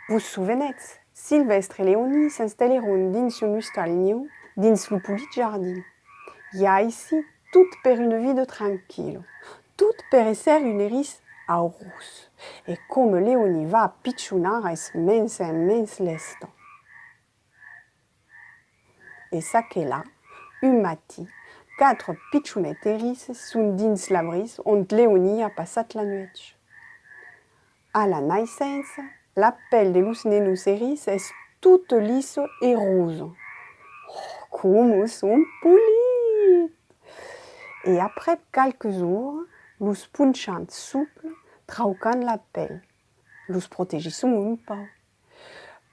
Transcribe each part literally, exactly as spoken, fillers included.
Vos sovenètz? Silvèstre e Leonie s'installèron dins un ostal niu dins lo polit jardin. I a aicí tot per una vida tranquilla, tot per èsser un eris aurós. E coma Leonie va pichonar, es mens en mens lèsta. E çaquelà, un matin, quatre pichonets erisses son dins l'abrís ont Leonie a passat la nuèch. A la naissença, la pèl de los nenons erisses es tota lissa e rosa. Oh, coma son polits! E aprèp qualques oras, los ponchants soples traucan la pèl, los protegisson un pauc.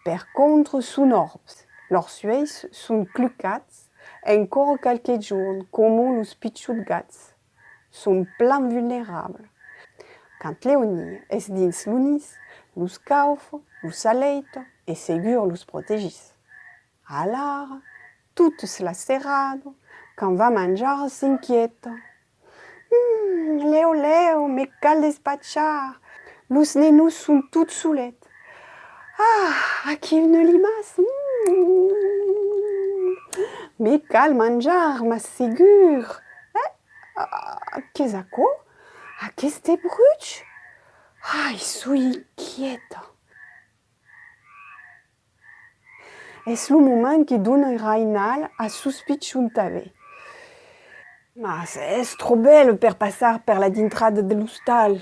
Per contra, son òrbs, lors uèlhs son clucats encòra qualques jorns, coma los pichons gats. Son plan vulnerables. Quand Leonie es dins lo nis, los caufa, los aleita e segur los protegís. Alara, totas las serradas, quand va manjar, s'inquièta. Mm, lèu, lèu, me cal despachar. Los nenons son tot solets. Ah, aquí una limassa. Mm. Me cal manjar, mas segur. Eh? Ah, qu'es aquò? Aqueste bruch? Ai, soi inquièta. Es lo moment que dona un rainal a sos pichons tanben. Mas es tròp bèl per passar per la dintrada de l'ostal.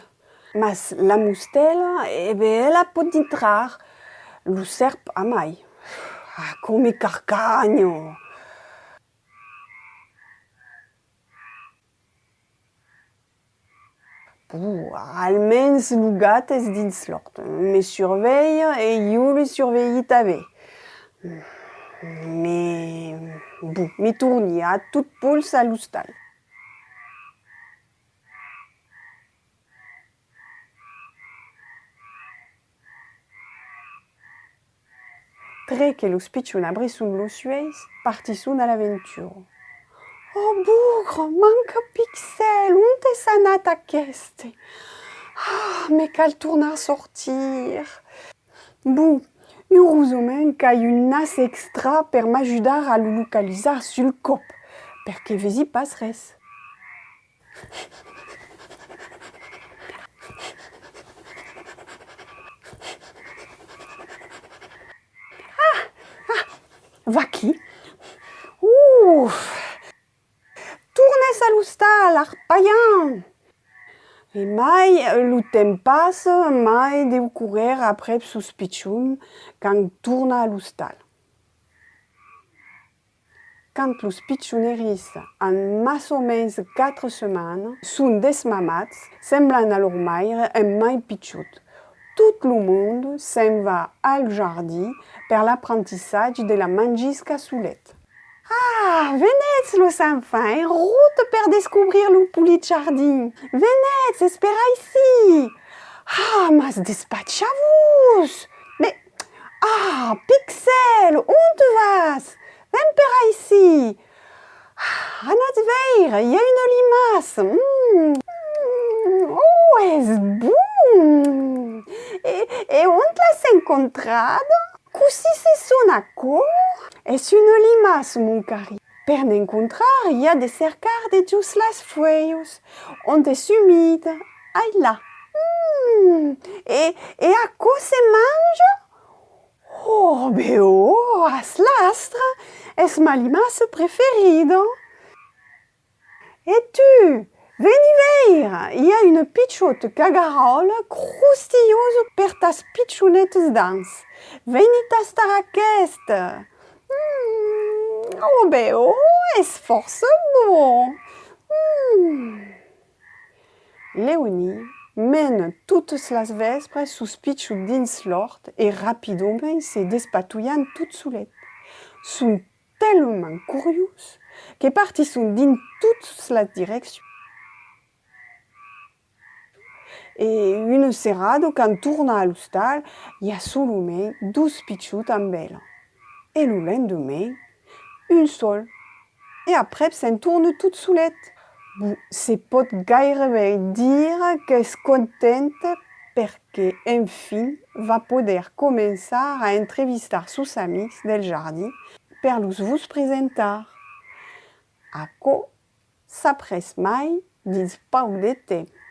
Mas la mostèla, e ben, ela pòt dintrar. Lo sèrp amai. Ah, coma carcanha! Puh, almens lo gat es dins l'òrt. Me survelha e ieu lo survelhi tanben. Me, bon, me torni a tot pols a l'ostal. Tre que los pichons abrisson los uèlhs, partisson a l'aventura. Oh, bogre, manca Pixel, ont es anat aqueste? Ah, me cal tornar sortir. Bon, urosament qu'ai un nas extra per m'ajudar a lo localizar sul còp, per que vesi pas res. Ah! Ah! Vaquí! Uf! Tornes a l'ostal, arpalhant! E mai lo temps passa, mai deu córrer aprèp sos pichons quand torna a l'ostal. Quand los pichons erisses an mas o mens quatre setmanas, son desmamats, semblant a lor maire en mai pichòt. Tot lo monde se'n va al jardin per l'aprentissatge de la mangisca solet. Ah, venètz, los enfants, en rota per descobrir lo polit jardin. Venètz, es per aicí. Ah, mas despachatz-vos! Mès, ah, Pixel, ont vas? Ven per aicí! Ah, anatz veire, i a una limassa! Mm. Oh, es bon! E, e ont l'as encontrada? Cossí se sona aquò? Es una limassa, mon carit. Per n'encontrar, i a de cercar dejós las fuèlhas, ont es umida. Ailà. Mm. E, e aquò se manja? Oh, ben, oh, as l'astre, es ma limassa preferida. E tu, veni veire, i a una pichòta cagaròla crostilhosa per tas pichonetas dents. Veni tastar aquesta. Mm, oh, ben, oh, es fòrça bon. Mm. Leonie mena totas las vèspres sos pichons dins l'òrt e rapidament se despatolhan tot solet. Son talament curiós que partisson dins totas las direccions. E una serada, quand torna a l'ostal, i a solament dos pichons amb ela. E lo lendeman, un sol. E aprèp se'n torna tot solet. Bon, se pòt gaireben dire qu'es contenta perque, enfin, va poder començar a entrevistar sos amics del jardin per los vos presentar. Aquò s'après mai dins pauc de temps.